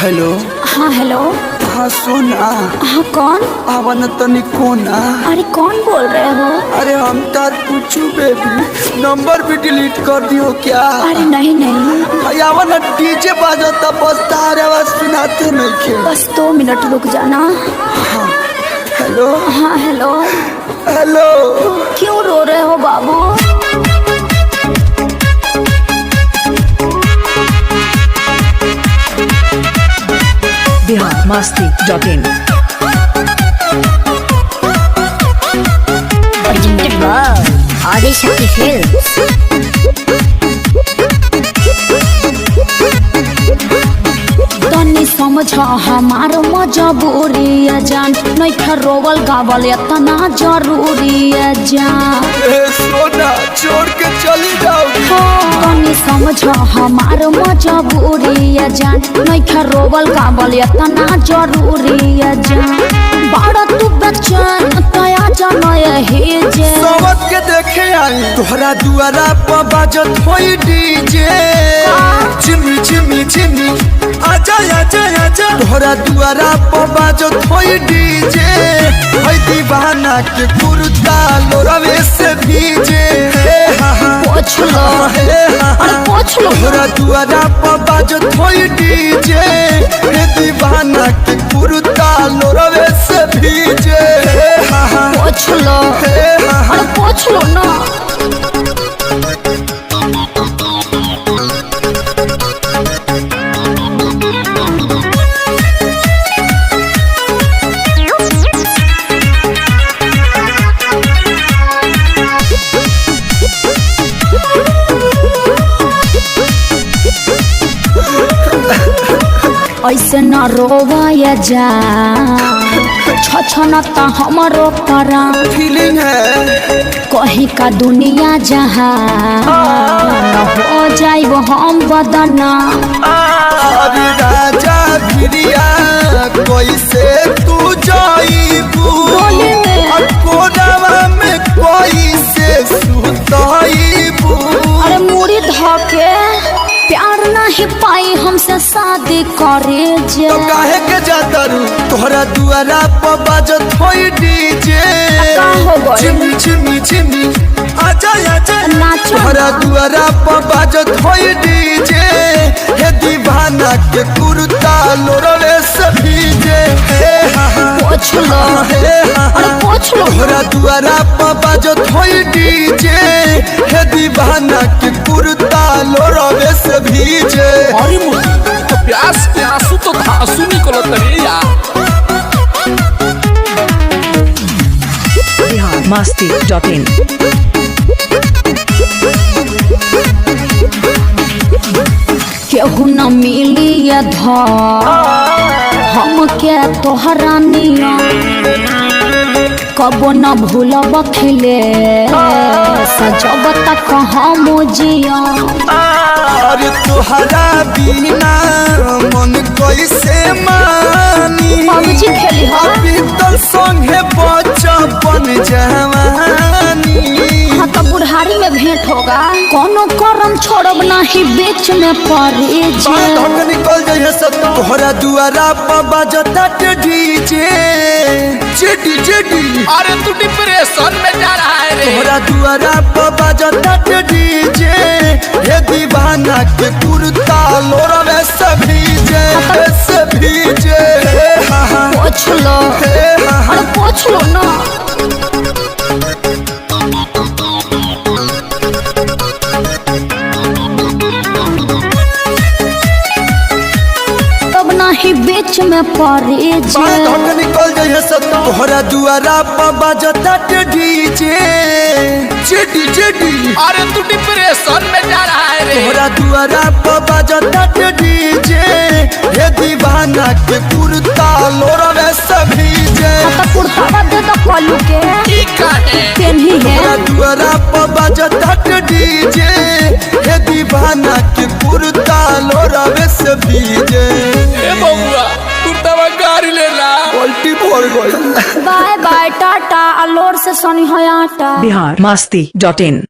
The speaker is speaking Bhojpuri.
हेलो। हाँ हेलो। हाँ सोना। हाँ कौन? आवन तनी कोना। अरे कौन बोल रहे हो? अरे हम तार पूछू बेबी, नंबर भी डिलीट कर दियो क्या? अरे नहीं नहीं। आवन डीजे बाजता, बस तार आवाज सुनाते नहीं खे। बस 2 मिनट रुक जाना। हाँ हेलो। हाँ हेलो। हेलो। क्यों रो रहे हो बाबू? Bihar Masti dot in. Presented by Adishakti Films. तनी समझ हमार मजबूरी जान, नहीं रोवल गावल इतना जरूरी जान। ए सोना, छोड़ के चली जाओ। तनी समझ हमार मजबूरी जान, नहीं रोवल गावल इतना जरूरी जान। बड़ा तू बेचैन तया जनय हे जे। सबक के देखे आई तोहरा दुआरा पर बाजत होई डीजे। चिमी चिमी चिमी आजा आजा आजा। तोहरा दुआरा पर बाजत होई डीजे। होई दीवाना के कुर्ता लोरवे से भीजे। हे हा हा। पोछ लो। हे हा हा। अरे पोछ लो। तोहरा दुआरा पर बाजत होई डीजे। हे दीवाना के कुर्ता लोरवे से भीजे। हे हा हा। पोछ लो। हे हा हा। अरे पोछ लो ना। ऐसे न रोवाया जा, छछन त हमरो परा। फीलिंग है। कहीं का दुनिया जहाँ हो जाइब हम बदना। अरे राजा भिरिया कैसे तू जाइबू? डोली में। कोरावा में कैसे सुताइबू? अरे मुड़ी धके प्यार नहीं पाई हमसे शादी करे जे। तो काहे के जातारू? तोहरा दुआरा पर बाजत होई डीजे। का हो गइल? चिमी चिमी चिमी आजा आजा। नाचो तोहरा ना। दुआरा पर बाजत होई डीजे। हे दीवाना के कुर्ता लोरवे से भीजे। हे हा हा। पोछ लो। हे हा हा। अरे पोछ लो। तोहरा दुआरा पर बाजत होई डीजे। हे दीवाना के कुर्ता लोरवे से भीजे। अरे मोदी तो प्यास के आंसू तो धांसू निकलत रे यार। बिहार मस्ती डॉट इन। केहू न मिली हम के तोहरा निया, कबो न भूलब खिले सजब तक हम जिया। अरे तोहरा बिना मन कैसे मानी? पबजी खेली हो? अभी तो संगे बचपन जवानी। हाँ तो बुढ़ारी में भेंट होगा। कोनो करम छोड़ब नहीं बीच में पड़े जे। धक निकल जाइए सब। तोहरा दुआरा पर बाजता डीजे। JD JD. अरे तू डिप्रेशन में जा रहा है रे। तोहरा दुआरा पर बाजता डीजे। हे दीवाना के कुर्ता लोरवे से भीजे। से भीजे। हे हा हा। पोछ लो। हे हा हा। अरे पोछ लो ना। तब नहीं बीच में पड़े जे। धक निकल जाइए सब। तोहरा दुआरा पर बाजता डीजे। JD JD. अरे तू डिप्रेशन में जा रहा है रे। तोहरा दुआरा पर बाजता डीजे। हे दीवाना के कुर्ता लोरवे से भीजे। हाँ तो कुर्ता दे दो कलू के। की काहे? पेन्ही है। तोहरा दुआरा पर बाजता डीजे। हे दीवाना के कुर्ता लोरवे से भीजे। ए बबुआ कुर्तावा गाड़ी लेना। पलटी भर गई। बाय बाय टाटा, अलोर से सोनी हो आटा। बिहार मस्ती डॉट इन।